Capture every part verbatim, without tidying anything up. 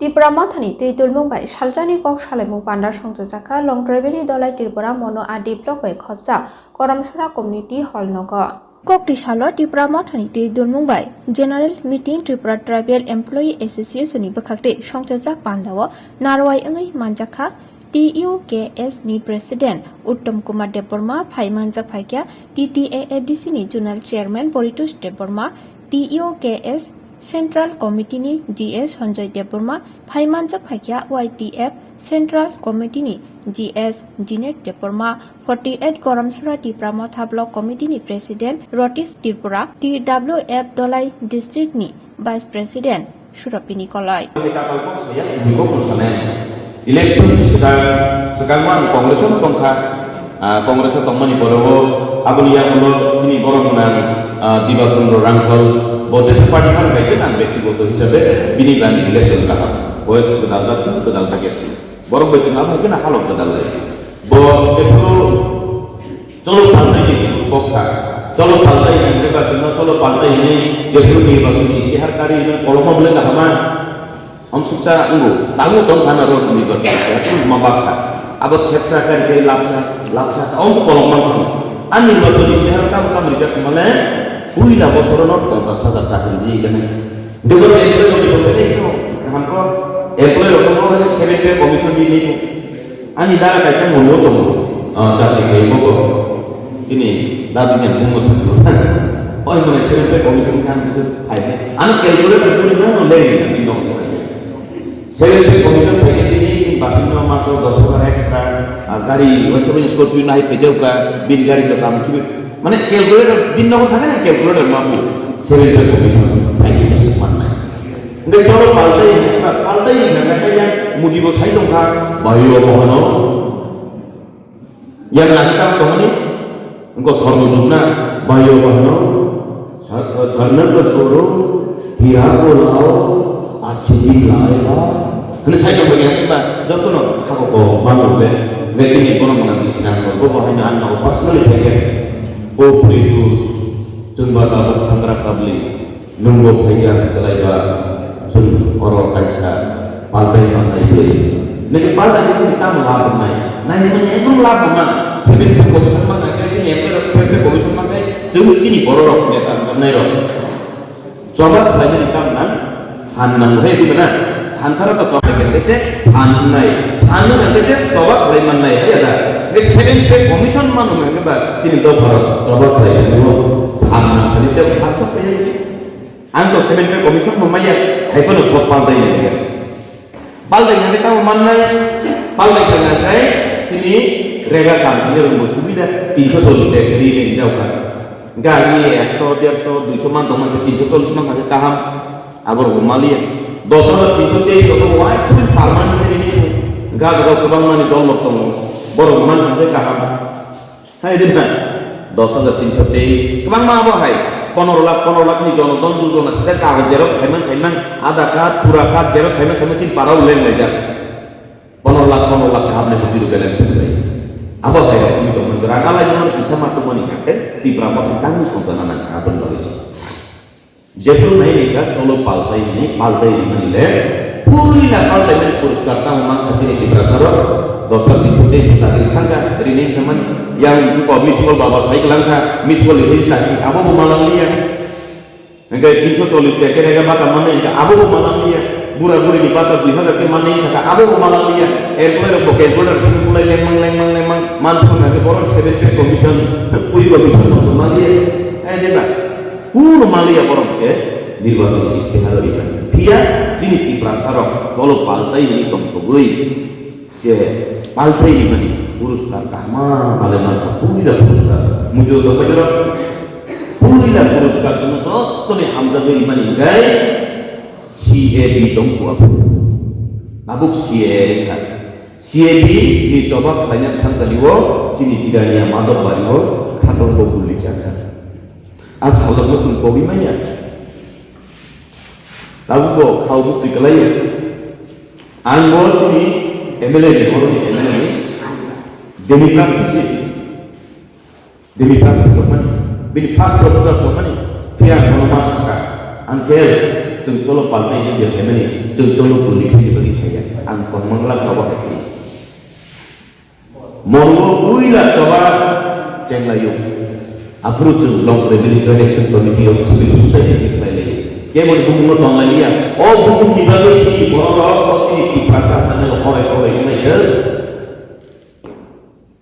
Tipra Mothani twi dulmung bai saljakni kok salaimung panda songchajakha Longtraibelni Dolai Tripura Mono R D block bai khopjak Koramsora Community Hall nogo. Kokti salo Tipra Mothani twi dulmung bai General Meeting Tripura Tribal Employee Association ni bwkhak twi songchajak pandao narwai wngwi manjakha T U K S ni President Uttom Kumar Debbarma, phai manjak phaikha T T A A D C ni Zonal Chairman Boritush Debbarma, T U K S Central Committee ni G S Sanjoy Debbarma, phai manjak phaikha Y T F Central Committee ni G S Dinesh Debbarma, forty eight Koramsora Tipra Motha Block Committee ni President Rotish Tripura, T W F Dolai District ni Vice President Surabhi Nikolai. Ani katal kok saya, bumi kok no sanai. Election swkang, swkangma ang Congress-o tongkha. Ah, Congress-o tongmani borok o aboni yagulo chini borok gwnang, ah, Diba Chandra Rangkhal bo jesa party phano bai khe ang bektigoto hisabe bini bani election kaham. Boyos kwdal jak, kwdal jak ya. Borok bai chwng abo hai kheno halok kwdal lai. Bo jephuru Cholo paltai ni suk kok kha. Cholo paltai hwnwi ba chwngno cholo paltai hwnwi jephuru nirbachon ni istihar kari hwnwi kolokma bwlai kahama. Omsuksa wngo, tabuk tong khana rok nirbachon ni istihar suk ma bak kha. Abo thepsa kari khe lapsa, lapsa kha. Omsuk kolokma wngkha. A nirbachon ni istihar tamo tamo rijak male puila bosorono ponchas hajar chakri di kene. Debor employee rok ni bole kaham ko, employee rok no seven pay commission di ni. Ani dara kaisa mongo tongo, ah, chakri khaio bo. Chini dadi jen bungo sasio. Oi mane seven pay commission khan bisi phaikhe. Ano calculator tuli no leng ni no. Seven pay commission phaikhe tini basing no maso dos hajar extra, ah, gari wachoi Scorpio nai phejauka, bin gari ko sam kibi. Mane calculator bin no thangkhe calculator mabu. Seven pay commission phaikhe bisi mannai. Hingke cholo paltai hingke ba paltai hingke ba yang Modi bo sai tongkha, bayo bohano. Yang nang tam tongmani, engko sormo jukna, bayo bohano. Sar-, sarna ko soro, hira ko lao, achi din laega. Hingke sai tongmani hingke ba jotono hako ko mango be, hingke chini bono mona bisina ko, bo bohano anna ko personally phaikhe. O Pritus, chwng ba tabuk thangra kabli. Nwng bo phaikha kwlaiba, chwng oro kaisa paltai mangnai twi. Nini paltai khe chini tamo lab wngnai? Naini mani ekdom lab wngma. Seven pay commission mangnai khe chini M L A rok seven pay commission mangnai. Chwng chini borok rok neta wngnai rok. Choba khlaimani kam nang, phan nang hai di bana. Phan sara to choba khe se phan wngnai. Phan wngnai khe se choba khlai mannai hai da. Khe seven pay commission manu nang ba chini dopha rok choba khlai nang phan nang khe phan sok khe. Ang to seven pay commission bo maya, hai phano thok paltai ya. Paltai ya tamo mannai, paltai ya nang kai, chini rega kam, ini rumbo subida, tinsho chollish taka ri ni jauka. Gari ekso, derso, duiso man tong man se tinsho chollish man kha kaham, abo rok maliya. Dos hajar tinsho teis rok wai chini palman ri ni, gajaga kwbang mani dol lok tongo, borok man kha kaham. Hai din na, dos hajar tinsho teis. Kwbangma abo hai, pondro lakh, pondro lakh ni jono don jujona sida kagoj xerox khaimang khaimang, Aadhaar card, pura card xerox khaimang khaimang chini parao leng laijak. Pondro lakh, pondro lakh kaham ni zero balance bai. Abo hai rok ni dong jora galai dong kisa ma tongmani kha khe Tipra Motha tangni songchana nang kha aboni bagwi se. Jephuru nai ni kha cholo paltai hwnwi paltai rimani le, puila paltai mani puriskar tamo mankha chini Tiprasa rok, dos hajar tinsho teis bo chakri thangkha, rini wngsa mani, yang ko miss call baba sai kwlangkha, miss call ni chakri abo bo malang liya. Hingke tinsho chollish taka rega bata mannai hingke abo bo malang liya, bura buri ni bata dui hajar ke mannai saka abo bo malang liya, employee rok bo calculator simi kulai lengmang lengmang lengmang, man thang hingke borok seven pay commission, puri commission bo malang liya, hai de ba? Kuno maliya borok se nirbachon istihar rimani. Phiya chini Tiprasa rok cholo paltai hwnwi tongthogwi je paltai rimani puruskar kahma palai mankha puila puruskar. Muitu tongbai rok puila puruskar sino jottoni hamjagwi rimani hwnkhe C A B tongkhu aphuru. Tabuk C A A wngkha. C A B ni choba khlaina thangkali o chini Jirania Madhobari o khatok bo guli chakha. A salokno chwng kogwi manya. Tabukbo khao bukti kwlaiya. Ang bo chini M L A ni, borokni M L A ni demi prarthi si. Demi prarthi tongmani. Bini first proposal tongmani. Phiya ang bono ma sakha. Ang khe Chwng cholo palnai ni je phaimani, chwng cholo bwrwi khaini bagwi khaiya. Ang tongmangla kha bo hai khe. Morgo puila choba chenglaio. Aphuru chwng Longtrai Valley Joint Action Committee of Civil Society ni khlailaio. Kebo ni bumungno tonglailiya. O bumungni bagwi chini bororok, o chini Tiprasa hwnwi horai horai wngnaikha.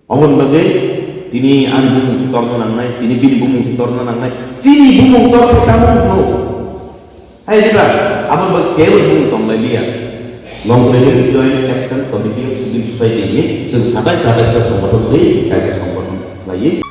Oboni bagwi tini ani bumung se torna nangnai, tini bini bumung se torna nangnai. Chini bumung torkhe tamo hwno? Hai diba, aboni bagwi kebo bumung tonglai liya. Longtrai Valley Joint Action Committee of Civil Society ni chwng satai satai ta songbothon twi kaisa songbothon khlaiwi.